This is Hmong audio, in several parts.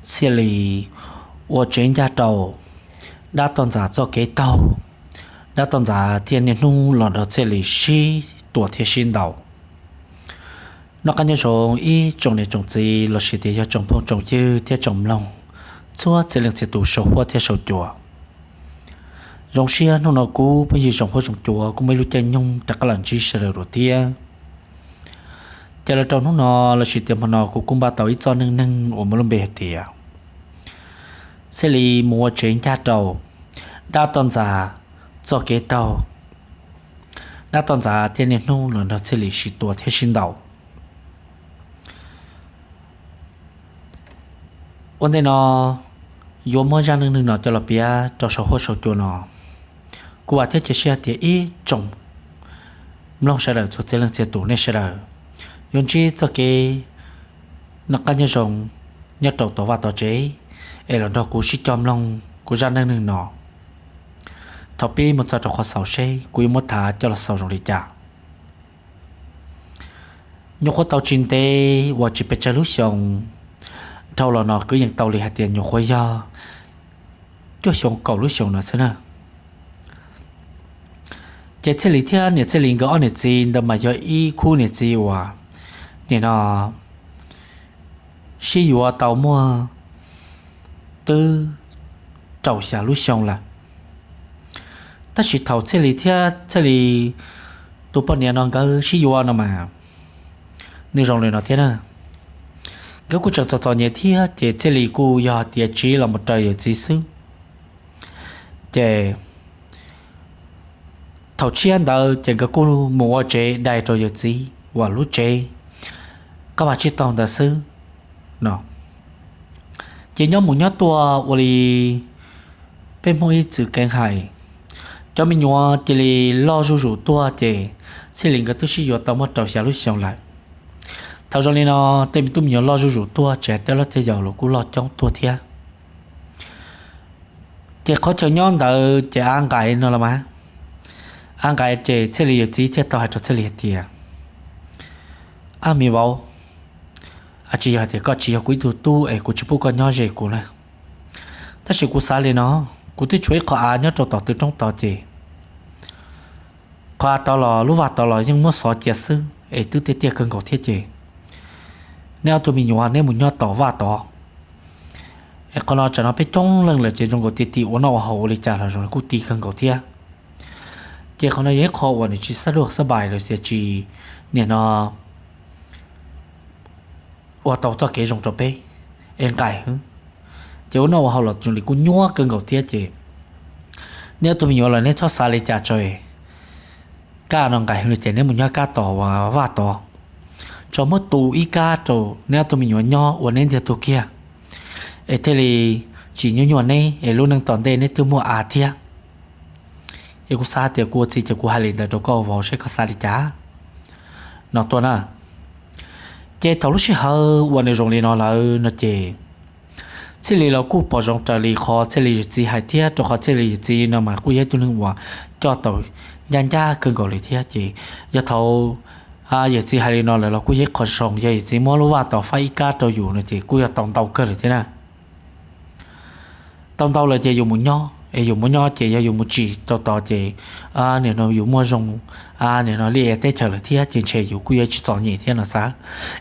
Txhiaj Lis ua tsev ncaj rau, dab toj ntxas txoj kev taug, dab toj ntxas thiaj niaj hnub los nrog Txhiaj Lis sib tua thiab sib ntaus. Noj qab nyob zoo ib tsoom niam tsoom txiv los sis tias yog tsoom phooj tsoom ywg thiab tsoom mloog txhua txhia leej txhia tus saum huab thiab saum cua. Zoo siab hnub no kuv phooj ywg zoo huab zoo cua kuj muaj ib lub caij nyoog rov qab los ntsib sawv daws dua thiab. Ces los rau hnub no los sis tias hmo no kuv kuj npaj tau ib txoj neej neeg uas muaj lub npe hais tias Txhiaj Lis mus ua tsev ncaj rau, dab toj ntxas txoj kev taug, dab toj ntxas thiaj niaj hnub los nrog Txhiaj Lis sib tua thiab sib ntaus. Ua ntej no yuav muab zaj neej neeg no coj los piav rau saum huab saum cua no, kuv vam thiab cia siab tias ib tsoom mloog sawv daws txhua txhia leej txhia tus nej sawv daws yuav ntsib txoj kev noj qab nyob zoo nyob rau tom vaj tom tsev, es los nrog kuv sib cog mloog kuv zaj neej neeg no. Thaum pib mus txog rau qhov xaus seb kuv yuav muab tham coj los xaus zoo li cas. Nyuam qhuav tau tsis ntev uas tsis pes tsawg lub xyoo, dhau los no kwv yees tau li hais tias nyuam qhuav yog cuaj xyoo kaum lub xyoo no xwb na. Ces Txhiaj Lis thiab niam Txhiaj Lis nkawd ob niam txiv ntawd mas yog ib khub niam txiv uas nim no sib yuav tau muaj twb rau xya lub xyoo lawm. Tab sis thaum Txhiaj Lis thiab Txhiaj Lis tus poj niam no nkawd sib yuav no mas nws zoo li no thiab na. Nkawd kuj tseem txom txom nyem thiab ces Txhiaj Lis kuj yog tias tsiv los mus raws yawm txiv xwb. Ces thaum tshiab ntawd ces nkawd kuj mus ua tsev dai rau yawm txiv uas lub tsev qab vaj tsib taug ntawd xwb no. Ces nyob mus nyob tuaj ua li peb Hmoob ib txwm keev hais, cov me nyuam cia li loj zuj zus tuaj ces Txhiaj Lis nkawd twb sib yuav tau muaj rau xya lub xyoo lawm. Thaum zoo li no tej me tub me nyuam loj zuj zus tuaj tsis hais tej loj tej yaus los kuj loj coob tuaj thiab. Ces qhov chaw nyob ntawd ces av nqaim no los mas, av nqaim ces Txhiaj Lis yawm txiv thiaj tau hais rau Txhiaj Lis hais tias, Ab me vauv, tsis yog hais tias koj tsis yog kuv ib tug tub es kuv tsis pub koj nyob ze kuv na. Tab sis kuv xav li no, kuv twb tshuav ib qho av nyob rau tom tw roob tod ces qhov av tod los lub vaj tod los yeej muab xov cia xwb es twb tiaj tiaj kawg nkaus thiab ces neb ob tug me nyuam neb mus nyob tom vaj tod. Es qhov no tsam no peb coob leej lawm ces zoo nkaus tias ua noj ua haus ua li cas los zoo kuj ti kawg nkaus thiab. Ces qhov no yog ib qho uas nws tsis xab luag xab npais los tias tsis, nim no ua tau txoj kev zoo rau peb es nqaim heev. Ces ua noj ua haus los zoo li kuj nyuaj kawg nkaus thiab ces neb ob tug me nyuam los neb txhob xav li cas tso. Kab no nqaim heev li ces neb mus nyob kab tom vaj tod, tso muab tu ib kab rau neb ob tug me nyuam nyob ua neb ntiag tug kiag, es thiaj li tsis nyuaj nyuaj neb es lub neej tom ntej neb twb muaj av thiab. Es kuv xav tias kuv ua txiv ces kuv hais li ntawd rau koj vauv seb koj xav li cas no tuaj na. Ces thaum lub sij hawm uas nws zoo li no lawm no ces Txhiaj Lis los kuj pom zoo raws li qhov Txhiaj Lis yawm txiv hais thiab, rau qhov Txhiaj Lis yawm txiv no mas kuj yog ib tug neeg uas coj tau ncaj ncaj kawg nkaus li thiab ces yog thaum yawm txiv hais li no lawm los kuj yog ib qho zoo, yog yawm txiv muab lub vaj tod faib ib kab rau yus no ces kuj yog tau ntau kawg li thiab na. Tau ntau lawm ces yus mus nyob es yus mus nyob ces yog yus mus tsim tau tod ces nim no yus muaj zoo, nim no liaj ia teb chaws lawm thiab ces ntshe yus kuj yuav tsis txom nyem thiab no xav.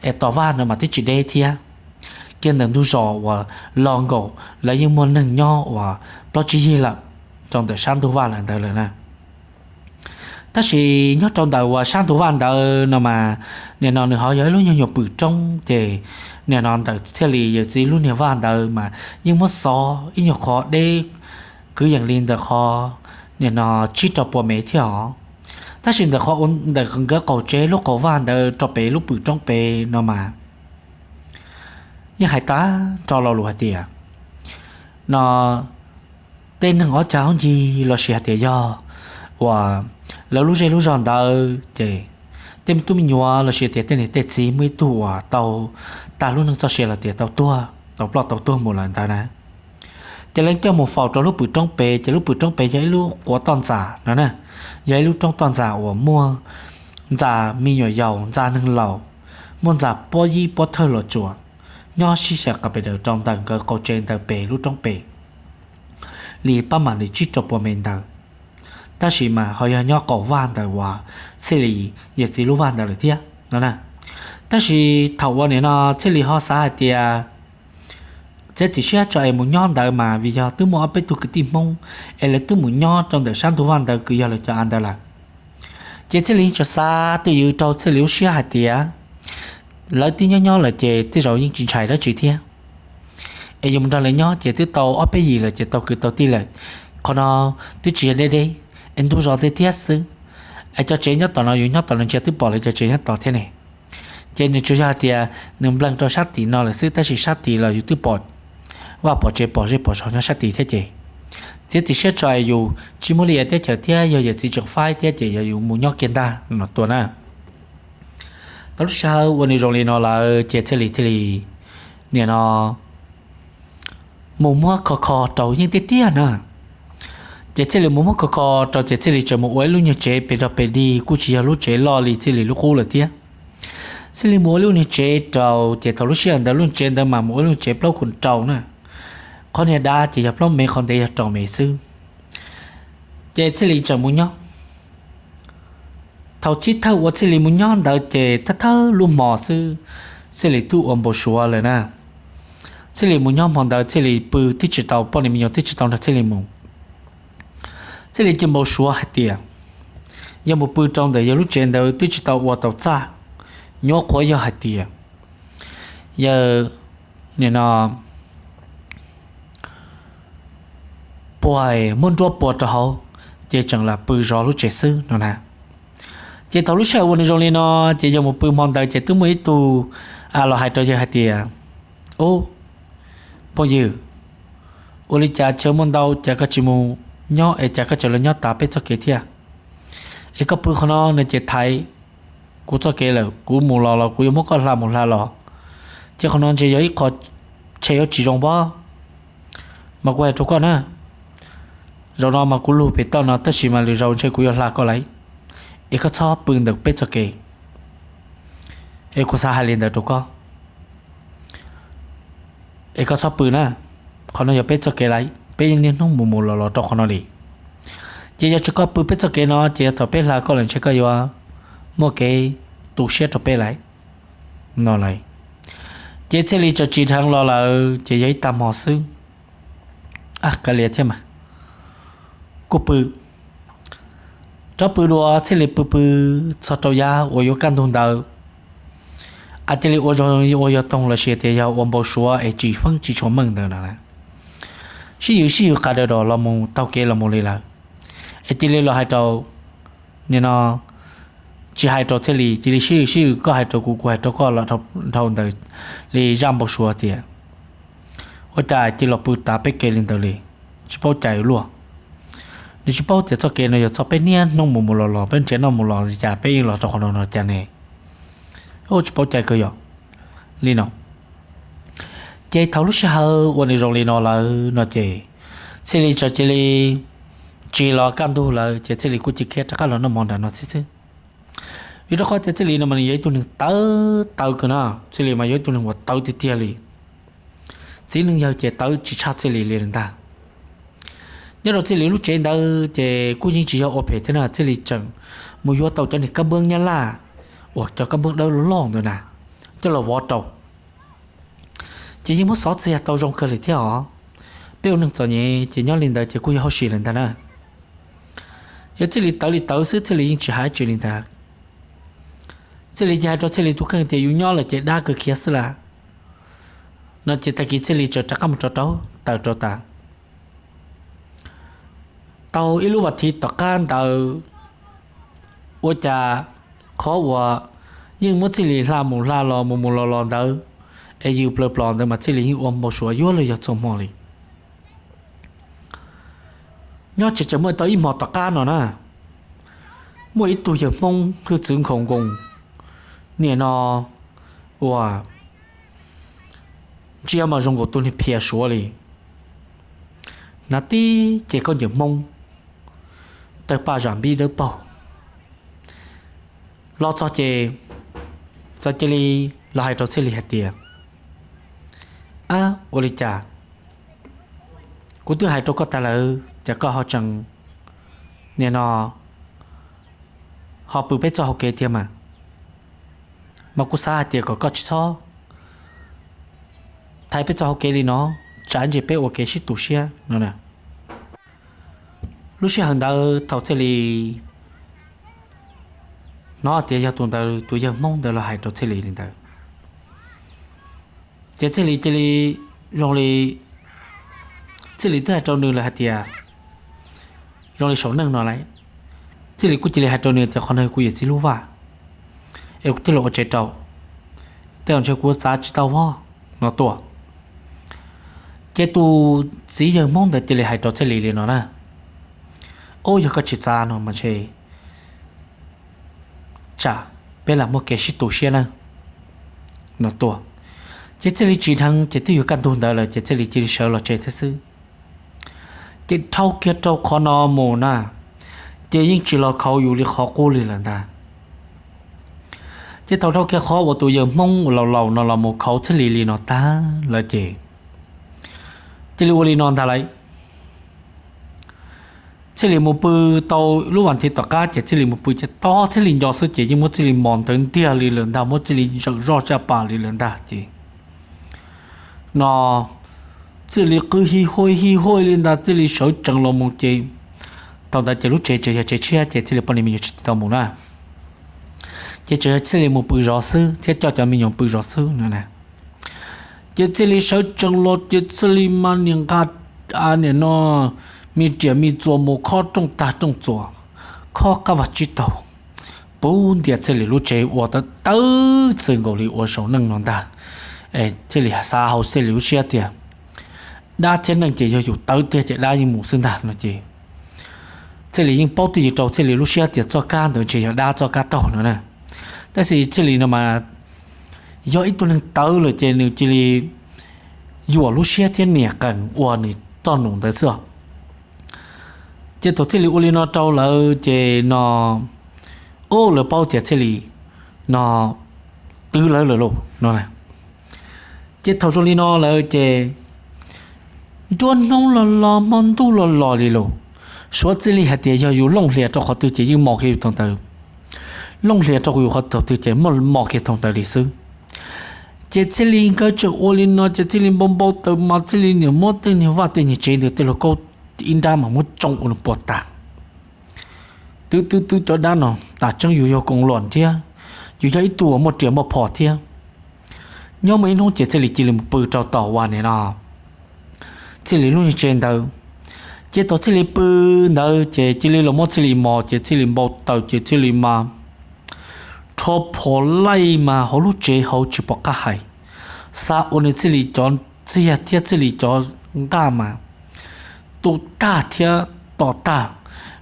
Es tom vaj no mas twb tsis deb thiab, kiag ntawm ntug zos uas los nkaum lawv yeej muaj neeg nyob uas plaub tsib yig lawm rau ntawm sab ntug vaj lawm ntawd lawm na. Tab sis nyob rau ntawm uas sab ntug vaj ntawd no mas nim no nws ho yog ib lub nyuag nyuag pwm roob ces nim no ntawm Txhiaj Lis yawm txiv lub niag vaj ntawd mas yeej muab xov ib nyuag qho deb kwv yees li ntawm qhov nim no tsib rau puas mev thiab os. Tab sis ntawm qhov ntawm nkawd qaum tsev lub qaum vaj ntawd rau pem lub pwm roob pem no mas yeej hais tag nrho lo lus hais tias no tej neeg ob cag ob ncig los sis hais tias yog uas lawv lub zej lub zog ntawd ces tej me tub me nyuam los sis tias tej niam tej txiv muaj ib tug uas tau tag lub neej txoj sia los tias tau tuag, tau ploj tau tuag mus lawm ntawd na. Ces lawv coj mus faus rau lub pwm roob pem, ces lub pwm roob pem yog ib lub quav toj ntxas no na, yog ib lub roob toj ntxas uas muaj ntxa me nyuam yaus, ntxa neeg laus, muaj ntxa pob yib pob thawj los tsuas, nyob sib xyaw qas pes daws rau ntawm nkawd qaum tsev ntawm pem lub roob pem li pab mam li tsib rau puas mev ntawd. Tab sis mas ho yog nyob qaum vaj ntawm uas Txhiaj Lis yawm txiv lub vaj ntawd lawm thiab no na. Tab sis thaum uas nim no Txhiaj Lis ho xav hais tias txiav txim siab tso es mus nyob ntawd mas vim yog twb muaj ob peb tug kwv tij Hmoob es lawv twb mus nyob rau ntawm sab ntug vaj ntawd kws yog lawv cov av ntawd lawm. Ces Txhiaj Lis yeej tseem xav twj ywm rau Txhiaj Lis lub siab hais tias lawv twb nyob nyob lawm ces tej zaum yeej tsis ntshai dab tsi thiab. Es yus mus nrog lawv nyob ces twb tau ob peb yim lawm ces tau kwv tau tij lawm. Qhov no twb tsis yog deb deb, es ntug zos tiag tiag xwb. Es cov tsev nyob tom no yus nyob tom no ntsia twb pom lawv cov tsev nyob tod thiab ne. Ces nws tsuas yog hais tias nws nplees rau sab tim no lawm xwb tab sis sab tid los yus twb pom vaj pom tsev pom zej pom zos nyob sab tid thiab ces txiav txim siab tso es yus tsis muaj li teb chaws thiab yog yawm txiv tseem faib thiab ces yog yus mus nyob kiag ntag no tua na. Tau lub sij hawm ua nws zoo li no lawm ces Txhiaj Lis thiaj li nim no mus muab kho kho rau yeej tiag tiag na. Ces Txhiaj Lis mus muab kho kho rau ces Txhiaj Lis tseem mus ua ib lub nyuag tsev pes rog pes dig kuj tsis yog lub tsev loj li Txhiaj Lis lub qub lawm thiab. Txhiaj Lis mus ua lub nyuag tsev rau ces thaum lub sij hawm ntawd lub tsev ntawd mas mus ua lub tsev plaub khu rau na. Qhov niag dab ces yog plaub mev, qhov ntev yog rau mev xwb. Ces Txhiaj Lis tseem mus nyob. Thaum chiv thawj uas Txhiaj Lis mus nyob ntawd ces thawj thawj lub hmo xwb, Txhiaj Lis twb ua npau suav lawm na. Txhiaj Lis mus nyob hmo ntawd Txhiaj Lis pw twb tsis tau, poj niam me nyuam twb tsis tau nrog Txhiaj Lis mus. Txhiaj Lis cia npau suav hais tias yog mus pw rau ntawm yawg lub tsev ntawd twb tsis tau ua tau txaj, nyuam qhuav yog hais tias yawg nim no puag muab nruab pua rau hauv, ces tseem lam pw zov lub tsev xwb no na. Ces thaum lub sij hawm uas nws zoo li no, ces yawg mus pw hmo ntawd ces twb muaj ib tug los hais rau yawg hais tias, Ub, phooj ywg, ua li cas chaw muaj ntau cas koj tsis mus nyob es cas koj tseem los nyob tav peb txoj kev thiab? Es koj pw qhov no no ces thaiv kuv txoj kev lawm, kuv mus los los kuv yuav muab koj hla mus hla los, ces qhov no ntshe yog ib qho tshem yuav tsis zoo pob. Mas kuv hais rau koj na, zaum no mas kuv lug pem toj no tab sis mas lwm zaus ntshe kuv yuav hla koj lawm, es koj txhob pw ntawm peb txoj kev. Es kuv xav hais li ntawd rau koj, es koj txhob pw na, qhov no yog peb txoj kev lawm, peb yeej niaj hnub mus mus los los rau qhov no li. Ces yog tsis koj pw peb txoj kev no ces yog thaum peb hla koj lawm ntshe koj yuav muaj kev tu siab rau peb lawm no lawm. Ces Txhiaj Lis txawm tsim dheev los lawm ces yog ib tag hmo xwb, kav liam thiab mas kuj pw. Rov pw dua, Txhiaj Lis pw pw txog rau yav uas yuav kaj ntug ntawd, a cia li ua zoo ua yog toog los sis tias yog ua npau suav es tsis feeb tsis tshua meej ntawd no na. Sib yws sib yws qas daws dos los mus taug kev los mus li lawm, es cia li los hais rau, nim no tsis hais rau Txhiaj Lis, cia li sib yws sib yws koj hais rau kuv kuv hais rau koj los dhau ntawd li zaj npau suav tias, ua cas cia li los pw tav peb kev li ntawd li, tsis paub cai luaj. Nws tsis paub tias txoj kev no yog txoj peb niaj hnub mus mus los los peb nrhiav noj mus los li cas peb yeej los rau qhov no no cas ne. Tsis paub cai kawg yog li no. Ces thaum lub sij hawm uas nws zoo li no lawm no ces Txhiaj Lis txawm cia li tsis los kaj ntug lawm ces Txhiaj Lis kuj cia li khiav rov qab los noj mov nram no xwb xwb. Vim rau qhov tias Txhiaj Lis no mas nws yog ib tug neeg tawv tawv kawg na, Txhiaj Lis mas yog ib tug neeg uas tawv tiag tiag li. Txiv neej yawg ces tawv tsis tshaj Txhiaj Lis li ntag. Nyob rau Txhiaj Lis lub tsev ntawd ces kuj yeej tsis yog ua phem thiab na, Txhiaj Lis tseem mus yuav tau cov niag kab npab nyab laj uas cov kab npab dawb loj loj ntawd na coj los vov rau. Ces yeej muab xov txiag tau zoo kawg li thiab os. Peb ua neeg txom nyem ces nyob li ntawd ces kuj yog hauj sim lawm ntag na. Ces Txhiaj Lis tawv li tawv xwb, Txhiaj Lis yeej tsis hais dab tsi li ntag. Txhiaj Lis ces hais rau Txhiaj Lis tus kheej tias yus nyob lawm ces dab kawg khiav xwb las no ces tag kis Txhiaj Lis txawm rov qab mus rau rau tawm rau tas. Tau ib lub vas thiv tom qab ntawd, ua cas qhov uas yeej muab Txhiaj Lis hla mus hla los mus mus los los ntawd es yws plaws plos ntawd mas Txhiaj Lis yeej ua npau suav yuav luag yog txhua hmo li. Nyob tseem tseem muaj tau ib hmo tom qab no na, muaj ib tug yawg Hmoob hwj txwv nkhaus nkoos, niaj no ua ntsia mas zoo nkaus tus niag phiaj Suav li. Hnav tib ce khaub ncaws Hmoob, tawg paj zam npib dawb paug los txog ces txawm cia li los hais rau Txhiaj Lis hais tias, Ab, ua li cas kuv twb hais rau koj tas lawm, cas koj ho tseem nim no ho pw peb txoj hauv kev thiab mas? Mas kuv xav hais tias kom koj tsis txhob thaiv peb txoj hauv kev li no, tsam ntsis peb ua kev sib tu siab no. Lub sij hawm ntawd thaum Txhiaj Lis hnov tias yog tus ntawd, tus yawg Hmoob ntawd los hais rau Txhiaj Lis li ntawd, ces Txhiaj Lis cia li, zoo li Txhiaj Lis twb hais rau nws lawm hais tias zoo li saum neej no lawm, Txhiaj Lis kuj cia li hais rau nws tias qhov no kuv yawm txiv lub vaj, es kuv thiaj li ua tsev rau, tej zaum ntshe kuv txav tsis tau vog no tuaj. Ces tus txiv yawg Hmoob ntawd cia li hais rau Txhiaj Lis li no na, Ub, yog koj tsis txav no mas ntshe tsam peb lam muaj kev sib tu siab na no tuaj. Ces Txhiaj Lis tsim dheev ces twb yuav kaj ntug ntawd lawm ces Txhiaj Lis cia li sawv los tsev thiab xwb. Ces dhau kiag rau qhov no mus na, ces yeej tsis los khauv yus li qhov qub li lawm ntag. Ces thaum dhau kiag qhov uas tus yawg Hmoob laus laus no los mus khauv Txhiaj Lis li no tag lawm ces cia li ua li no ntag lawm. Txhiaj Lis mus pw tau lub vas thiv tom qab ces Txhiaj Lis mus pw ces tos Txhiaj Lis nco xwb ces yeej muab Txhiaj Lis mos nthawv ntiag li lawm ntag, muab Txhiaj Lis ntsawm zoj tsaj pas li lawm ntag ces no Txhiaj Lis qw hi huaj hi huaj li ntag, Txhiaj Lis sawv tsees los mus ces thaum ntawd ces lub tsev tseem yog tsev tshiab ces Txhiaj Lis poj niam me nyuam tsis tau mus na. Ces tseem yog Txhiaj Lis mus pw zov xwb thiab coj cov me nyuam pw zov xwb no. Ces Txhiaj Lis sawv tsees los ces Txhiaj Lis mas niam nqa, niam no, me riam me txuas mus khob rooj tag rooj txuas, khob qab vag tsib taug, puv ntias Txhiaj Lis lub tsev ua tawv tawv txwm nkaus li ua saum neej no ntag. Txhiaj Lis xav hauv Txhiaj Lis lub siab tias dab thiab neej ces yog yus tawv tiag ces dab yeej mus xwb ntag no ces Txhiaj Lis yeej paub twj ywm rau Txhiaj Lis lub siab tias txoj kab ntawd ntshe yog dab txoj kab taug no na. Tab sis Txhiaj Lis no mas yog ib tug neeg tawv lawm ces nws cia li yuam lub siab thiab nias qees ua nws txoj num ntawd xwb. Ces thaum Txhiaj Lis ua li no rau lawv ces no, ub, lawv paub tias Txhiaj Lis no twv lawv lawm lauj no. Ces thaum zoo li no lawm ces nruab hnub los los hmo ntuj los los li lauj, suav Txhiaj Lis hais tias yog yus looj hlias rau qhov twg ces yeej mos kiag yus thaum ntawd, looj hlias rau yus qhov twg ces mos kiag thaum ntawd li xwb. Ces Txhiaj Lis nkawd tseem ua li no ces Txhiaj Lis npau npau taws mas Txhiaj Lis niam muab tej niag vaj tej niag tsev ntawd tej lug kaub ib nrab mas muab tsoo ua nws puas tag. Twb twb twb cov dab no tas tseeb yus yog koom luam thiab, yus yog ib tug uas muaj riam muaj phom thiab. Nyob muaj ib hnub ces Txhiaj Lis cia li mus pw rau tom uas nim no Txhiaj Lis lub niag tsev ntawd. Ces thaum Txhiaj Lis pw ntawd ces cia li los muab Txhiaj Lis mos ces Txhiaj Lis npau taws ces Txhiaj Lis mas rho phom laij mas hauv lub tsev hauv tsis pom qab hais, xav ua nws Txhiaj Lis cov txiag thiab Txhiaj Lis cov nqaj mas tu tag thiab tom tag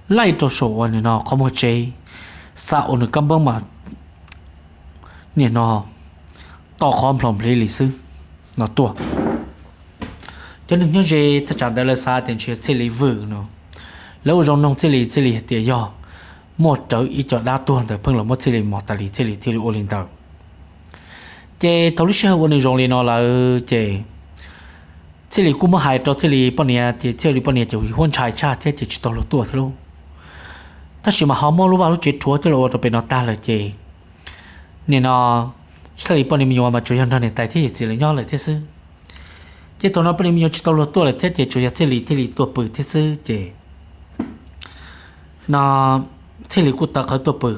laij rau saum uas nim no qhov muag tsev, xav ua nws kab npab mas nim no tom qhov nplhom npliv li xwb no tuaj. Cov neeg nyob ze thaj tsam ntawd lawv xav tias ntshe Txhiaj Lis vwm no, lawv ua zoo noog Txhiaj Lis, Txhiaj Lis hais tias yog muaj rawv ib co dab tuag ntawd pheej los muab Txhiaj Lis mos tas li Txhiaj Lis thiaj li ua li ntawd. Ces thaum lub sij hawm uas nws zoo li no lawm ces Txhiaj Lis kuj muab hais rau Txhiaj Lis poj niam ces Txhiaj Lis poj niam ces huab ntshai tshaj thiab ces tsis tau luag tuaj thiab lauj. Tab sis mas ho muab lub vaj lub tsev rhuav coj los ua rau pem no tag lawm ces nim no Txhiaj Lis poj niam me nyuam mas tsuas yog nrog niam tais thiab yawm txiv lawv nyob lawm thiab xwb. Ces thaum no poj niam me nyuam tsis tau luag tuaj lawm thiab ces tsuas yog Txhiaj Lis thiaj li tuaj pw thiab xwb ces no Txhiaj Lis kuj tawv qhawv tuaj pw.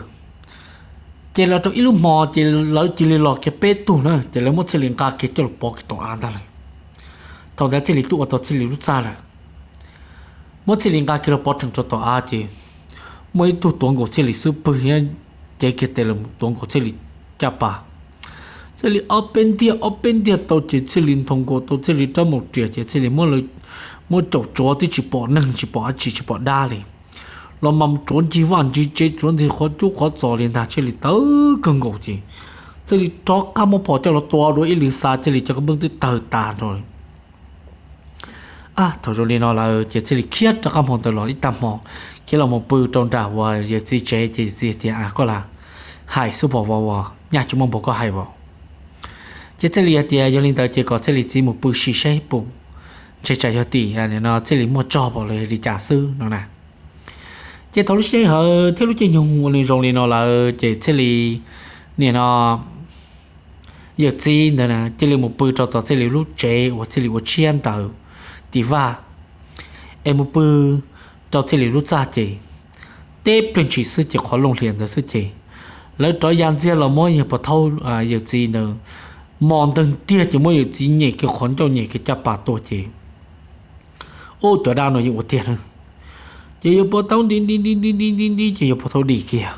Ces los rau ib lub hmo ces lawv cia li los kiag peb tug na ces lawv muab Txhiaj Lis nqa kiag coj los pov kiag tom av ntag lawm. Thaum ntawd Txhiaj Lis twb ua tau Txhiaj Lis lub txaj lawm. Muab Txhiaj Lis nqa kiag los pov rhees rau tom av ces muaj ib tug tuav nkaus Txhiaj Lis xub pwg thiab cev kiag tes los tuav nkaus Txhiaj Lis caj pas. Txhiaj Lis ob peb ntiag ob peb ntiag tau ces Txhiaj Lis nthos nkaus tau Txhiaj Lis rab maum riam ces Txhiaj Lis muab caum tsuav twb tsis pom neeg tsis pom dab tsi tsis pom dab li. Los mas tsuav ncig vaj ncig tsev tsuav ntxig qhov cub qhov txos li ntag, Txhiaj Lis tawv kawg nkaus ces Txhiaj Lis rov qab muab phom coj los tua dua ib lwm xav Txhiaj Lis cov kab npab twb tawg tas nrho li. Thaum zoo li no lawm ces Txhiaj Lis khiav rov qab hmo ntawd los ib tag hmo, khiav los mus pw rau nram uas yawm txiv tsev ces yawm txiv tias, Koj lam hais xwb pom vov vos, nyaj tsis muaj npaum koj hais vos. Ces Txhiaj Lis hais tias yog li ntawd ces kom Txhiaj Lis txiv mus pw si seb puas ntshe tsam yog tim no Txhiaj Lis muaj tsog pom los yog li cas xwb no na. Ces thaum lub sij hawm thiab lub caij nyoog ua nws zoo li no lawm ces Txhiaj Lis nim no yawm txiv ntawd cia li mus pw rau tom Txhiaj Lis lub tsev uas Txhiaj Lis ua tshiab ntawd tim vaj, es mus pw rau Txhiaj Lis lub txaj ces teb plig ntshis xwb ces qhov looj hlias ntawd xwb ces lawv rov ya ntxiag los muab yawg Pov Thaub yawm txiv ntawd mos ntawg tiag ces muab yawm txiv nyem kiag qhov ncauj nyem kiag caj pas tuaj ces ub cov dab no yeej ua tiag na. Ces yawg Pov Thaub nti nti nti nti nti nti nti ces yawg Pov Thaub dim kiag.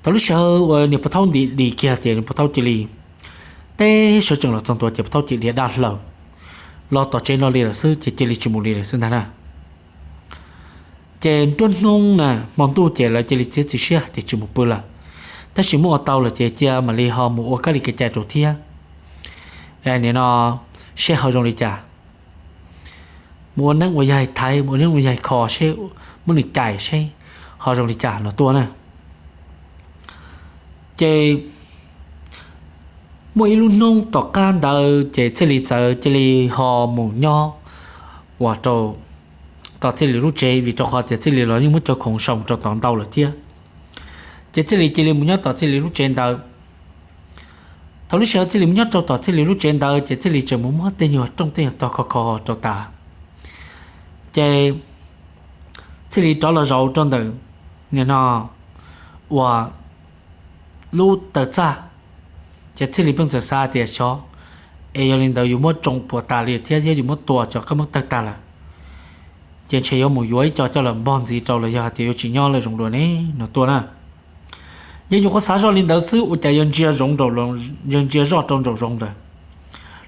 Thaum lub sij hawm uas niam Pov Thaub nti dim kiag ces niam Pov Thaub cia li teb sawv tsees los txog ntua ces Pov Thaub cia li dhia dab hlaws los tom tsev no li lawm xwb ces cia li tsis mus li lawm xwb ntag na. Ces nruab hnub na hmo ntuj ces lawv cia li txiav txim siab tias tsis mus pw lawm, tab sis muab ua tau lawm ces cia mam li ho mus ua kab li kev cai rau thiab. Nim no seb ho zoo li cas, mus ua neeb ua yaig thaiv, mus ua neeb ua yaig kho seb, muab nws cais seb ho zoo li cas los tuaj na. Ces muaj ib lub hnub tom qab ntawd ces Txhiaj Lis txawm cia li ho mus nyob uas rau tom Txhiaj Lis lub tsev vim rau qhov tias Txhiaj Lis los yeej muab cov khoom sau rau tom ntau lawm thiab. Ces Txhiaj Lis cia li mus nyob tom Txhiaj Lis lub tsev ntawd. Thaum lub sij hawm Txhiaj Lis mus nyob rau tom Txhiaj Lis lub tsev ntawd ces Txhiaj Lis tseem mus muab tej nyuag rooj tej nyuag tog kho kho rau tas. Ces Txhiaj Lis rov los zaum rau ntawm nim no uas lub taw txaj, ces Txhiaj Lis pheej txawm xav tias xyov es yog li ntawd yus muab tsoo puas tas li thiab thiab yus muab tua cov kab mob tawg tag lawm, ces ntshe yuav mus yuav ib co coj los npog ntxiv rau los yog hais tias yuav tsis nyob lawm zoo dua ne no tuaj na. Yog nyuam qhuav xav zoj li ntawd xwb ua cas yog ntsia zoov, yog ntsia zoj rau nraum zoov ntawd,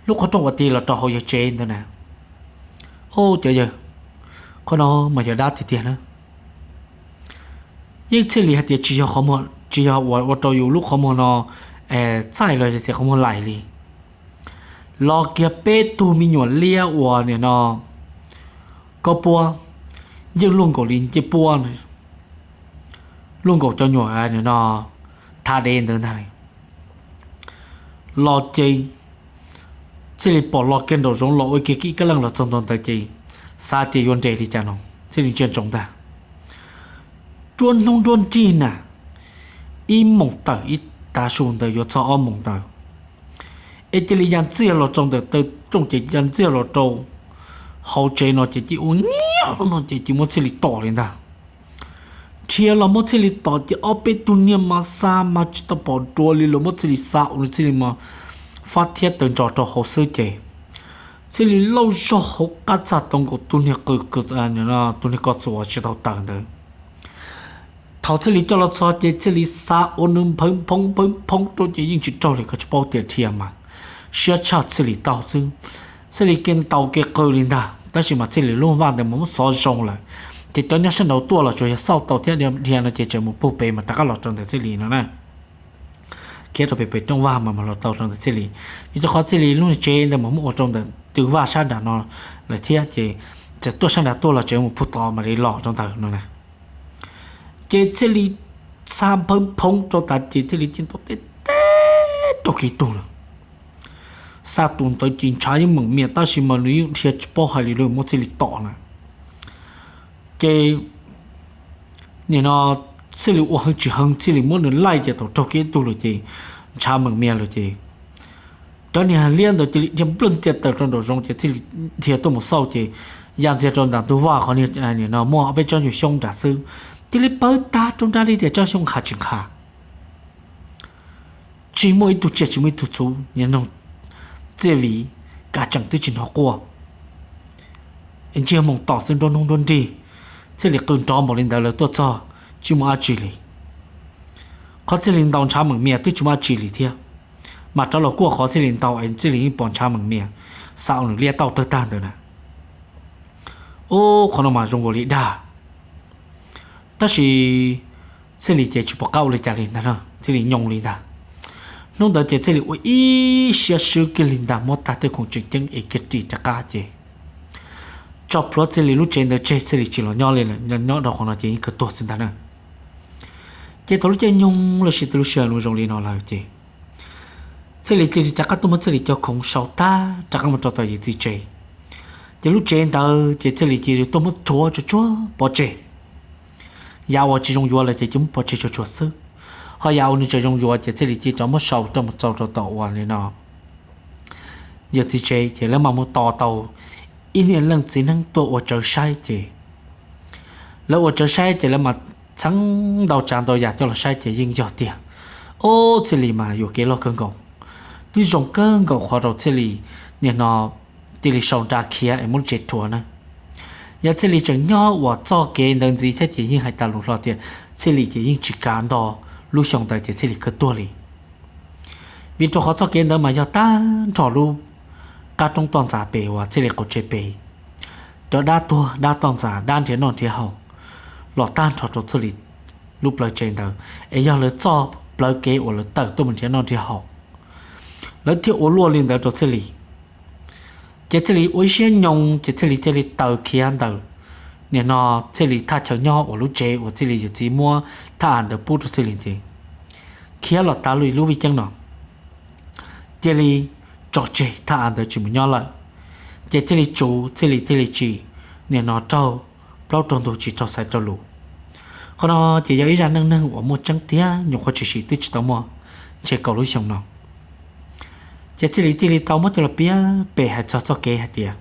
lub qhov rooj uas tig los rau hauv yawg tsev ntawd na. Ub cov yawg, qhov no mas yog dab tiag tiag na. Yeej Txhiaj Lis hais tias tsis yog qhov muag, tsis yog uas ua rau yus lub qhov muag no txaij los yog tias qhov muag laim li. Los kiag peb tug me nyuam liab uas nim no kob puab, yeej luaj nkaus li ncej puab, luaj nkaus cov nyuam nim no thav dev ntawd ntag li. Los ces Txhiaj Lis pom los kiag nraum zoov los ua kiag ib kab leej los txog ntua ntawd ces xav tias yuav nres li cas no, Txhiaj Lis ntsia ntsoov ntag. Nruab hnub nruab nrig na, ib moos tawm ib tav su ntawd yuav txog ob moos ntawd, es cia li ya ntxiag los rau ntawm taw rooj ces ya ntxiag los rau hauv tsev no ces cia ua nyiab no ces cia muab Txhiaj Lis tom li ntag. Nrhiav los muab Txhiaj Lis tom ces ob peb tug niag mas xa mas tsis tau pom dua li los muab Txhiaj Lis xa ua rau Txhiaj Lis mas fab thiab taw ntso rau hauv xwb ces Txhiaj Lis lauj zog hauv qab txag tau nkaus tus niag qw, tus niag ko txuas tsis tau taws ntawd. Thaum Txhiaj Lis coj los txog ces Txhiaj Lis xa ua nws nphawv phoov nphawv phoov rau ces yeej tsis raug li, koj tsis paub tias dhia mas siab tshaj Txhiaj Lis tau xwb. Txhiaj Lis kev ntaus kev qw li ntag, tab sis mas Txhiaj Lis lub vaj ntawd mas muab xov zoo lawm, ces cov nyob sab nraud tuaj los tsuas yog xauj tau thiab dhia no ces tseem mus pug pem mas rov qab los rau ntawm Txhiaj Lis no na. Khiav rau pem pem rooj vag mas los tau rau ntawm Txhiaj Lis. Vim rau qhov Txhiaj Lis lub tsev ntawd mas muab ua rau ntawm tw vaj sab nram no lawm thiab ces txawm tuaj sab nrad tuaj los tseem mus pug tod mam li los rau ntawd no na. Ces Txhiaj Lis xa nphawv phoov rau tas ces Txhiaj Lis cia li teb teb rau kiag tug lawm. Xa tus ntawd ces ntshav yeej meem mias tab sis mas nws yeej dhia tsis paub hais li lawm muab Txhiaj Lis tom na. Ces nim no Txhiaj Lis ua heev tsis heev Txhiaj Lis muab nws laij ces thaum raug kiag ib tug lawm ces ntshav meem mias lawm ces cov niag liab ntawd cia li dhia nplawg ntiaj tawm rau nraum zoov ces Txhiaj Lis dhia tuaj mus xauj ces ya ntxiag rau nram ntug vaj qhov niag nim no muaj ob peb tsob ntoo xyoob nrad xwb, cia li pawv tag rau nrad li tias tsob xyoob nqha tsis nqha. Tsis muaj ib tug tsiaj tsis muaj ib tug txhuv, niag noog txiaj viv, kav tseem twb tsis hnov quaj. Ntsiag moos tom xwb nruab hnub nruab nrig, Txhiaj Lis qw nrov npaum li ntawd lawv tuaj txog tsis muaj dab tsi li. Qhov Txhiaj Lis ntaus ntshav meem mias twb tsis muaj dab tsi li thiab, mas rov los kuaj qhov Txhiaj Lis ntaus es Txhiaj Lis yeej pom ntshav meem mias xa ua nws liab tauj tawg tag ntawd na. Ub, qhov no mas zoo nkaus li dag. Tab sis Txhiaj Lis ces tsis pom qab ua li cas li ntag, Txhiaj Lis nyoo li ntag. Hnub ntawd ces Txhiaj Lis ua ib siab swb kiag li ntag, muab tag tej khoom tseem ceeb es kiag ris rov qab ces tso plhuav Txhiaj Lis lub tsev ntawd tseg, Txhiaj Lis tsis los nyob li lawm, nyob rau qhov no ces yeej kawg tuag xwb ntag na. Ces thaum lub caij nyoog los sis thaum lub sij hawm zoo li no lawm ces Txhiaj Lis thiaj li rov qab tuaj muab Txhiaj Lis cov khoom sau tag rov qab mus rau tom yawm txiv tsev. Ces lub tsev ntawd ces Txhiaj Lis cia li tuaj muab rhuav tsuag tsuag pov tseg. Yav uas tsis zoo yuav lawm ces cia muab pov tseg tsuag tsuag xwb, ho yav uas nws tseem zoo yuav ces Txhiaj Lis cia li rov muab sau rau mus txaus rau tom uas nim no yawm txiv tsev, ces lawv mam mus tos tau ib niag leej txiv neeb tuaj ua tsawv saib ces lawv ua tsawv saib ces lawv mam txheeb ntau tsav ntau yam coj los saib ces yeej yog tiag. Ob, Txhiaj Lis mas yuam kev loj kawg nkaus, twb zoo kawg nkaus qhov rau Txhiaj Lis nim no cia li sau nra khiav es muab lub tsev rhuav na. Yog Txhiaj Lis tseem nyob uas txoj kev ntawd ntxiv thiab ces yeej hais tas lus hlo tias Txhiaj Lis ces yeej tsis kav nto lub xyoo ntawd ces Txhiaj Lis kawg tuag li. Vim rau qhov txoj kev ntawd mas yog tag nrho lub qab roob toj ntxas pem uas Txhiaj Lis qaum tsev pem, cov dab tuag dab toj ntxas dab nrhiav noj nrhiav haus los tag nrho rau Txhiaj Lis lub plawv tsev ntawd, es yog lawv txoj plawv kev uas lawv tawm tuaj mus nrhiav noj nrhiav haus, lawv thiaj ua luaj li ntawd rau Txhiaj Lis. Ces Txhiaj Lis ua ib siab nyoos ces Txhiaj Lis thiaj li taws khiav ntawm nim no Txhiaj Lis thaj chaw nyob uas lub tsev uas Txhiaj Lis yawm txiv muab thaj av ntawd pub rau Txhiaj Lis ces khiav los tav li lub vij ceeb no, cia li tso tseg thaj av ntawd tsis mus nyob lawm. Ces thiaj li tsuv Txhiaj Lis thiaj li tsis nim no raug plaub raug ntug tsis raug xaiv raug lus. Qhov no ces yog ib zaj neej neeg uas muaj tseeb tiag, nyuam qhuav tshwm sim twb tsis tau muaj ntshe kaum lub xyoo no. Ces Txhiaj Lis thiaj li tau muab coj los piav pem hais txog txoj kev hais tias,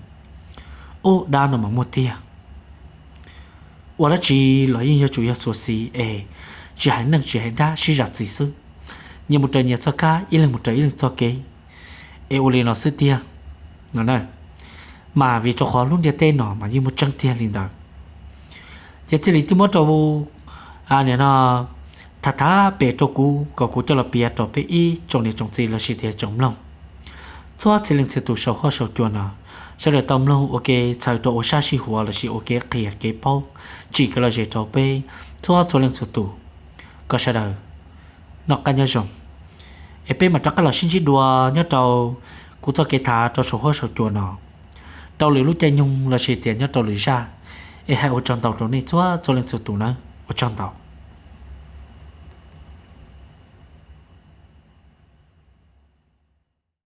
ub, dab no mas muaj tiag. Ua dab tsi los yeej yuav tsum yog xuas xis es tsis hais neej tsis hais dab sib zam txim xwb, nyias mus raws nyias txoj kab, ib leeg mus raws ib leeg txoj kev, es ua li no xwb tiag no na. Mas vim rau qhov lub ntiaj teb no mas yeej muaj tseeb tiag li ntawd. Ces Txhiaj Lis twb muab rau nim no tham tham pem rau kuv kom kuv coj los piav rau peb ib tsoom niam tsoom txiv lossis tias tsoom mloog txhua txhia leej txhia tus saum huab saum cua no, sawv daws tau mloog ua kev txhawb rau ua sab sij huav lossis ua kev qhia kev paub tsim kev lom zem rau peb txhua txhua leej txhua tus, kom sawv daws noj qab nyob zoo. Es peb mam rov qab los sib ntsib dua nyob rau kuv txoj kev tham rau saum huab saum cua no, rau lwm lub caij nyoog lossis tias nyob rau lwm zaj. Es hais ua tsaug ntau rau nej txhua txhua leej txhua tus nawb, ua tsaug ntau.